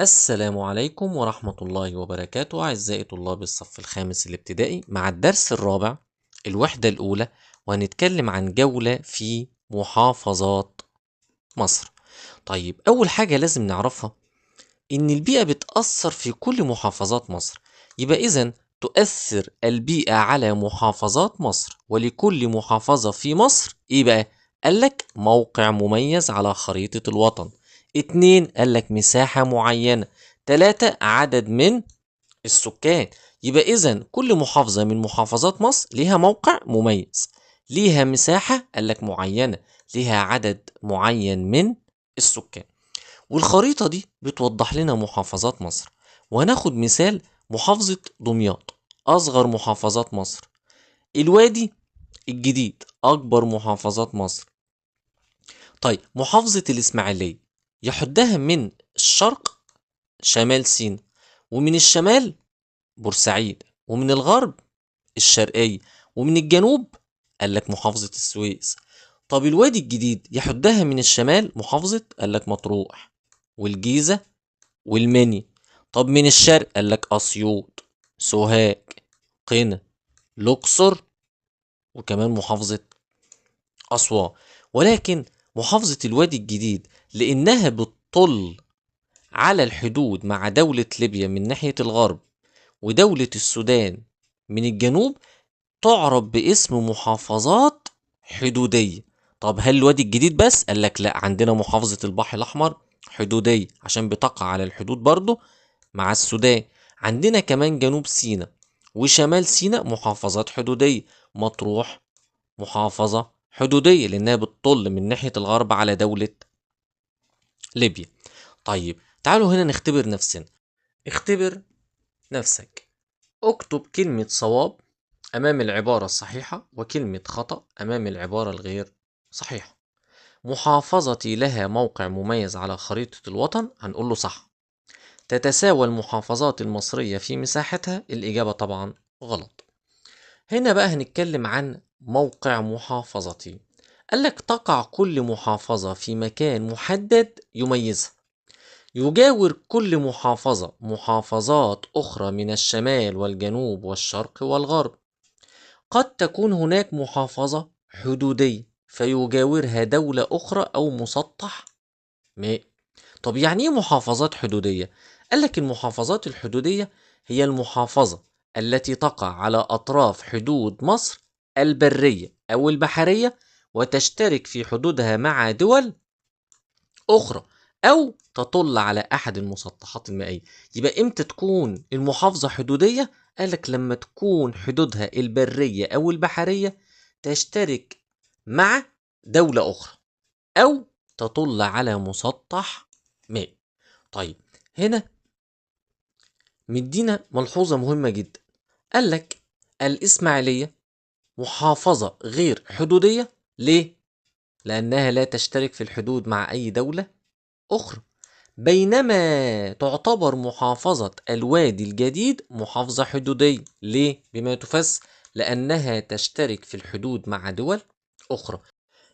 السلام عليكم ورحمة الله وبركاته أعزائي طلاب الصف الخامس الابتدائي، مع الدرس الرابع الوحدة الأولى، وهنتكلم عن جولة في محافظات مصر. طيب، أول حاجة لازم نعرفها إن البيئة بتأثر في كل محافظات مصر، يبقى إذن تؤثر البيئة على محافظات مصر، ولكل محافظة في مصر إيه بقى؟ قالك موقع مميز على خريطة الوطن. 2 قالك مساحة معينة. 3 عدد من السكان. يبقى إذن كل محافظة من محافظات مصر ليها موقع مميز، ليها مساحة قالك معينة، ليها عدد معين من السكان. والخريطة دي بتوضح لنا محافظات مصر. وهناخد مثال محافظة دمياط، أصغر محافظات مصر. الوادي الجديد أكبر محافظات مصر. طيب، محافظة الإسماعيلية يحدها من الشرق شمال سيناء، ومن الشمال بورسعيد، ومن الغرب الشرقية، ومن الجنوب قال لك محافظة السويس. طب الوادي الجديد يحدها من الشمال محافظة قال لك مطروح والجيزة والمنيا. طب من الشرق قال لك أسيوط، سوهاج، قنا، الأقصر، وكمان محافظة أسوان. ولكن محافظة الوادي الجديد لأنها بتطل على الحدود مع دولة ليبيا من ناحية الغرب ودولة السودان من الجنوب، تعرف باسم محافظات حدودية. طب هل الوادي الجديد بس؟ قال لك لا، عندنا محافظة البحر الأحمر حدودية عشان بتقع على الحدود برضو مع السودان. عندنا كمان جنوب سيناء وشمال سيناء محافظات حدودية. مطروح محافظة حدودية لأنها بتطل من ناحية الغرب على دولة ليبيا. طيب تعالوا هنا نختبر نفسنا. اختبر نفسك، اكتب كلمة صواب أمام العبارة الصحيحة وكلمة خطأ أمام العبارة الغير صحيحة. محافظتي لها موقع مميز على خريطة الوطن، هنقول له صح. تتساوى المحافظات المصرية في مساحتها، الإجابة طبعا غلط. هنا بقى هنتكلم عن موقع محافظتي. قالك تقع كل محافظة في مكان محدد يميزها. يجاور كل محافظة محافظات أخرى من الشمال والجنوب والشرق والغرب. قد تكون هناك محافظة حدودية فيجاورها دولة أخرى أو مسطح مائي. طب يعني إيه محافظات حدودية؟ قالك المحافظات الحدودية هي المحافظة التي تقع على أطراف حدود مصر البرية أو البحرية وتشترك في حدودها مع دول أخرى أو تطل على أحد المسطحات المائية. يبقى إمتى تكون المحافظة حدودية؟ قالك لما تكون حدودها البرية أو البحرية تشترك مع دولة أخرى أو تطل على مسطح مائي. طيب هنا مدينا ملحوظة مهمة جدا. قالك الإسماعيلية محافظة غير حدودية. ليه؟ لأنها لا تشترك في الحدود مع أي دولة أخرى. بينما تعتبر محافظة الوادي الجديد محافظة حدودية. ليه؟ بما تفسر لأنها تشترك في الحدود مع دول أخرى.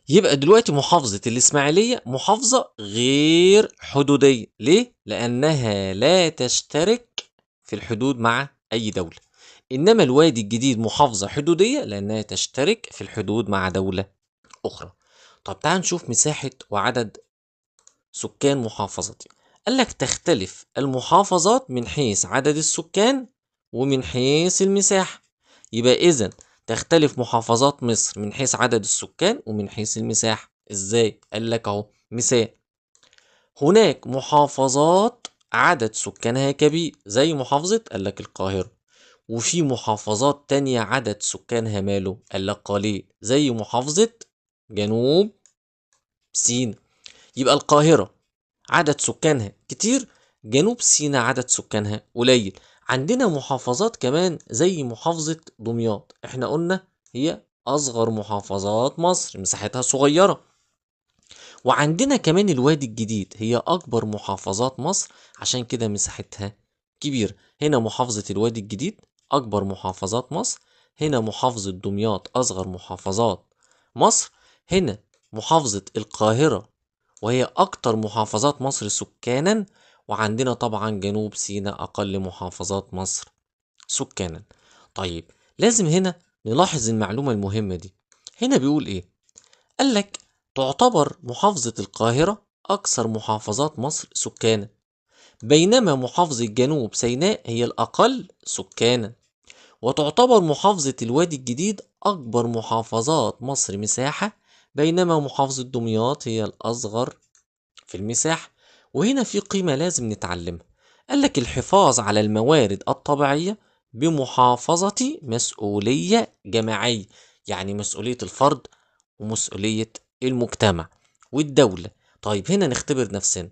يبقى دلوقتي محافظة الإسماعيلية محافظة غير حدودية. ليه؟ لأنها لا تشترك في الحدود مع أي دولة. إنما الوادي الجديد محافظة حدودية لأنها تشترك في الحدود مع دولة أخرى. طب تعال نشوف مساحة وعدد سكان محافظتي. قالك تختلف المحافظات من حيث عدد السكان ومن حيث المساحة. يبقى إذن تختلف محافظات مصر من حيث عدد السكان ومن حيث المساحة. إزاي؟ قالك أهو مثال، هناك محافظات عدد سكانها كبير زي محافظة قالك القاهرة، وفي محافظات تانية عدد سكانها ماله قالك قليل زي محافظة جنوب سيناء. يبقى القاهرة عدد سكانها كتير، جنوب سيناء عدد سكانها قليل. عندنا محافظات كمان زي محافظة دمياط، احنا قلنا هي أصغر محافظات مصر، مساحتها صغيرة. وعندنا كمان الوادي الجديد هي أكبر محافظات مصر عشان كده مساحتها كبيرة. هنا محافظة الوادي الجديد أكبر محافظات مصر، هنا محافظة دمياط أصغر محافظات مصر، هنا محافظة القاهرة وهي أكتر محافظات مصر سكانا، وعندنا طبعا جنوب سيناء أقل محافظات مصر سكانا. طيب لازم هنا نلاحظ المعلومة المهمة دي. هنا بيقول إيه؟ قال لك تعتبر محافظة القاهرة أكثر محافظات مصر سكانا، بينما محافظة جنوب سيناء هي الأقل سكانا، وتعتبر محافظة الوادي الجديد أكبر محافظات مصر مساحة، بينما محافظة دمياط هي الأصغر في المساحة. وهنا في قيمة لازم نتعلمها، قال لك الحفاظ على الموارد الطبيعية بمحافظة مسؤولية جماعية، يعني مسؤولية الفرد ومسؤولية المجتمع والدولة. طيب هنا نختبر نفسنا.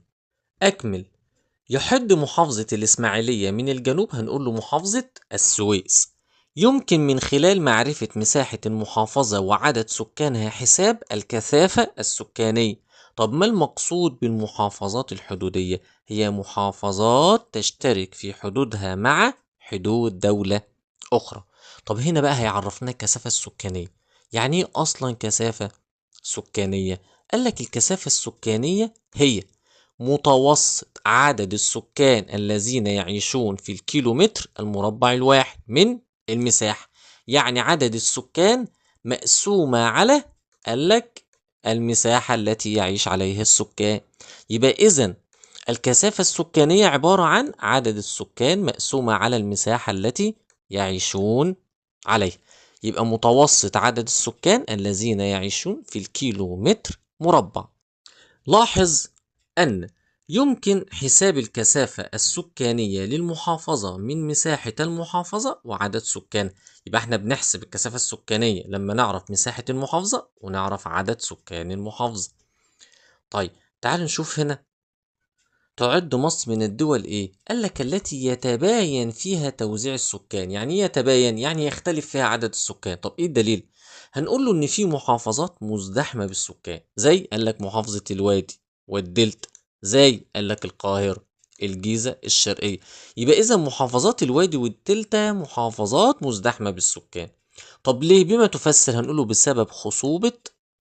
أكمل. يحد محافظة الإسماعيلية من الجنوب، هنقول له محافظة السويس. يمكن من خلال معرفة مساحة المحافظة وعدد سكانها حساب الكثافة السكانية. طب ما المقصود بالمحافظات الحدودية؟ هي محافظات تشترك في حدودها مع حدود دولة أخرى. طب هنا بقى هيعرفنا الكثافة السكانية. يعني إيه أصلا كثافة سكانية؟ قال لك الكثافة السكانية هي متوسط عدد السكان الذين يعيشون في الكيلومتر المربع الواحد من المساحة، يعني عدد السكان مقسومة على قال لك المساحة التي يعيش عليها السكان. يبقى إذن الكثافة السكانية عبارة عن عدد السكان مقسومة على المساحة التي يعيشون عليها. يبقى متوسط عدد السكان الذين يعيشون في الكيلومتر مربع. لاحظ أن يمكن حساب الكثافة السكانية للمحافظة من مساحة المحافظة وعدد سكان. يبقى احنا بنحسب الكثافة السكانية لما نعرف مساحة المحافظة ونعرف عدد سكان المحافظة. طيب تعالوا نشوف هنا تعد مصر من الدول ايه؟ قال لك التي يتباين فيها توزيع السكان. يعني ايه يتباين؟ يعني يختلف فيها عدد السكان. طب ايه الدليل؟ هنقول له ان في محافظات مزدحمة بالسكان، زي قال لك محافظة الوادي والدلتا، زي قال لك القاهرة، الجيزة، الشرقية. يبقى إذا محافظات الوادي والدلتا محافظات مزدحمة بالسكان. طب ليه؟ بما تفسر؟ هنقوله بسبب خصوبة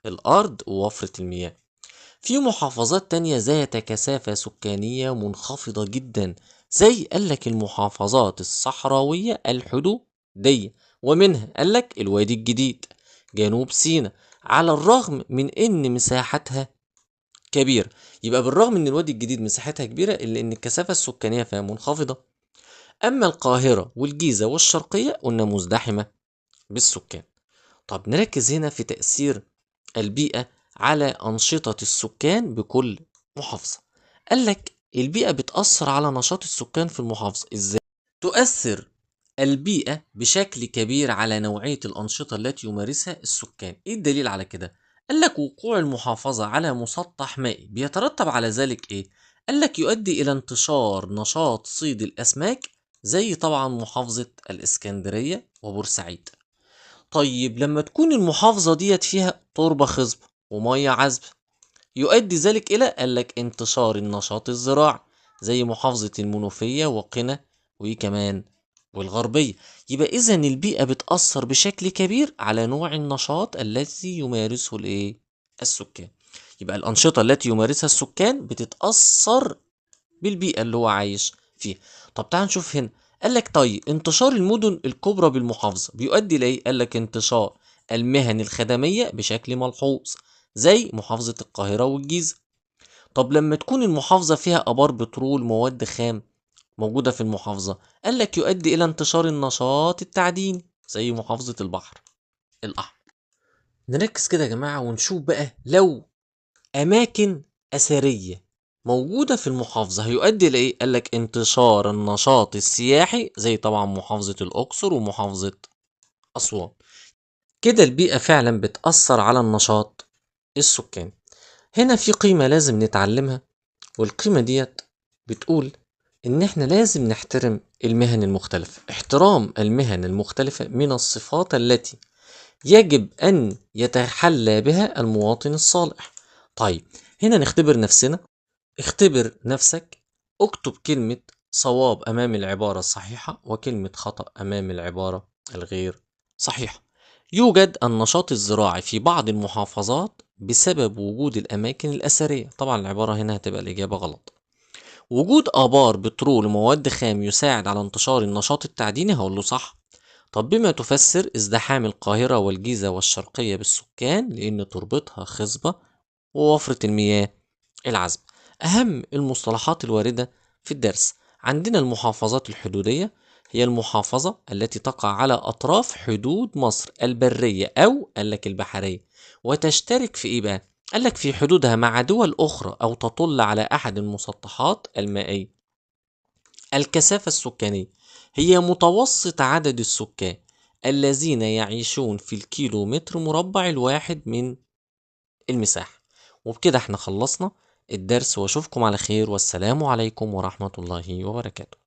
الأرض ووفرة المياه. في محافظات تانية ذات كثافة سكانية منخفضة جدا، زي قال لك المحافظات الصحراوية الحدودية، ومنها قال لك الوادي الجديد، جنوب سيناء، على الرغم من إن مساحتها كبيرة. يبقى بالرغم ان الوادي الجديد مساحتها كبيرة الا ان الكثافة السكانية فيها منخفضة. اما القاهرة والجيزة والشرقية قلنا مزدحمة بالسكان. طب نركز هنا في تأثير البيئة على أنشطة السكان بكل محافظة. قال لك البيئة بتأثر على نشاط السكان في المحافظة. ازاي؟ تؤثر البيئة بشكل كبير على نوعية الأنشطة التي يمارسها السكان. ايه الدليل على كده؟ قال لك وقوع المحافظة على مسطح مائي بيترتب على ذلك ايه؟ قال لك يؤدي الى انتشار نشاط صيد الاسماك، زي طبعا محافظة الاسكندرية وبورسعيد. طيب لما تكون المحافظة ديت فيها تربة خصبة ومية عذبة يؤدي ذلك الى قال لك انتشار النشاط الزراعي، زي محافظة المنوفية وقنا وكمان والغربية. يبقى إذن البيئة بتأثر بشكل كبير على نوع النشاط الذي يمارسه الإيه؟ السكان. يبقى الأنشطة التي يمارسها السكان بتتأثر بالبيئة اللي هو عايش فيها. طب تعال نشوف هنا، قال لك طيب انتشار المدن الكبرى بالمحافظة بيؤدي لإيه؟ قال لك انتشار المهن الخدمية بشكل ملحوظ، زي محافظة القاهرة والجيزة. طب لما تكون المحافظة فيها آبار بترول مواد خام موجودة في المحافظة، قال لك يؤدي إلى انتشار النشاط التعديني زي محافظة البحر الأحمر. نركز كده يا جماعة ونشوف بقى لو أماكن أثرية موجودة في المحافظة هيؤدي لإيه؟ قال لك انتشار النشاط السياحي زي طبعا محافظة الأقصر ومحافظة أسوان. كده البيئة فعلا بتأثر على النشاط السكاني. هنا في قيمة لازم نتعلمها، والقيمة ديت بتقول إن إحنا لازم نحترم المهن المختلفة. احترام المهن المختلفة من الصفات التي يجب أن يتحلى بها المواطن الصالح. طيب هنا نختبر نفسنا. اختبر نفسك، اكتب كلمة صواب أمام العبارة الصحيحة وكلمة خطأ أمام العبارة الغير صحيحة. يوجد النشاط الزراعي في بعض المحافظات بسبب وجود الأماكن الأثرية. طبعا العبارة هنا هتبقى الإجابة غلط. وجود آبار بترول ومواد خام يساعد على انتشار النشاط التعديني، هقول له صح. طب بما تفسر ازدحام القاهرة والجيزة والشرقية بالسكان؟ لأن تربتها خصبة ووفرة المياه العذبة. أهم المصطلحات الواردة في الدرس عندنا المحافظات الحدودية، هي المحافظة التي تقع على أطراف حدود مصر البرية أو قال لك البحرية، وتشترك في إيه بقى؟ قال لك في حدودها مع دول أخرى أو تطل على أحد المسطحات المائية. الكثافة السكانية هي متوسط عدد السكان الذين يعيشون في الكيلومتر مربع الواحد من المساحة. وبكده احنا خلصنا الدرس، واشوفكم على خير، والسلام عليكم ورحمة الله وبركاته.